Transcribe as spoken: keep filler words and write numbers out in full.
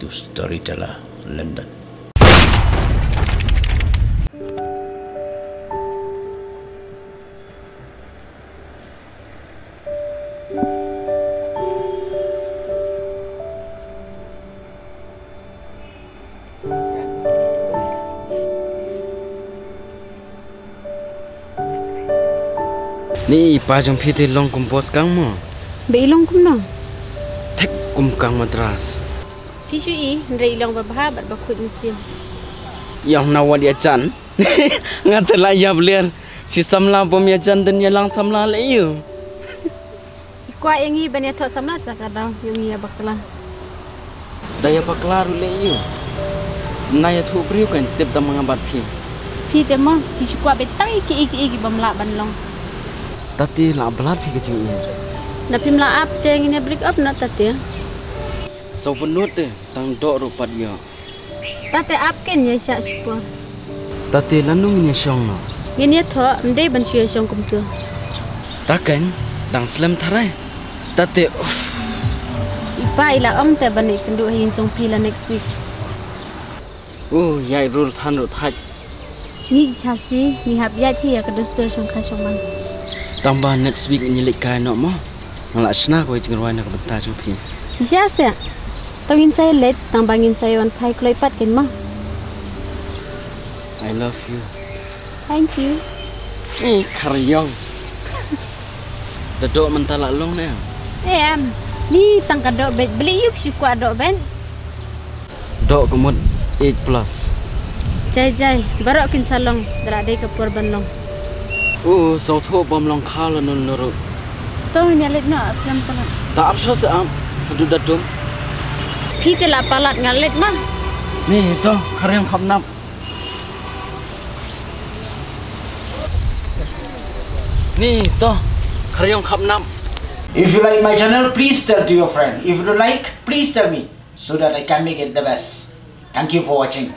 Storyteller, London. Ni i pa jong phi te long kum boss kang mo? Ba i long kumno? Thik kum kang Madras. Phi shu i, hynrei i long ba bha bad ba khuid mynsiem. Ïa na wat ïa jan. Nga te la ïap ler. Shi samla bym ïa jan, dang ïa lang samla lei ïa u. I kwah ïa ngi ban ïathoh samla, te ka daw ïa ngi ïa bakla. Da ïa bakla ruh lei ïa u. Na ïathuh briew kan tip da ma nga bad phi. Phi te mo, phi shu kwah beit tang ïa kiei kiei ki bym lah ban long. Tate la blat phi ka jingïeit. Na phim lah ap te ngin ïa break up noh tate. Sawpynlut te tang doh ruh pat ïoh. Tate ap ken ïa shah shipor. Tate lano ngin ïa shong noh? Ngin ïathoh, ym dei ban shu ïa shong kumto. Ta ken, dang slem tharai. Tate, uff. I pa i la ong te ban ïakynduh ha ïing jong phi la next week. Uh, ïai rul than ruh thait. Ngi ki Khasi, ngi hap ïaid hi ïa ka dustur shongkha shongman. Tang ba next week ngin ïa leit kai noh mo. Nga la shna kawei jingrwai na ka bynta jong phi. Shisha seh. To ngin sa ïa leit, tang ba ngin sa ïa wan phai kloi pat ken mo. I love you. Thank you. Ni khariong. Da doh mynta la long ne? Em, ni tang ka doh beit, beli yup shi kwah doh beit. Doh ka mut eight plus. Jai jai, baroh kin sa long, da la dei ka por ban long. U, sawthuh bym long kha la nun luru. To ngin ïa leit noh, slem palat. Ta ap sha se am, haduh da dum. Phi te la palat nga leit ma. Ni to, khariong khap nap. Ni to, khariong khap nap. If you like my channel, please tell to your friend. If you don't like, please tell me so that I can make it the best. Thank you for watching.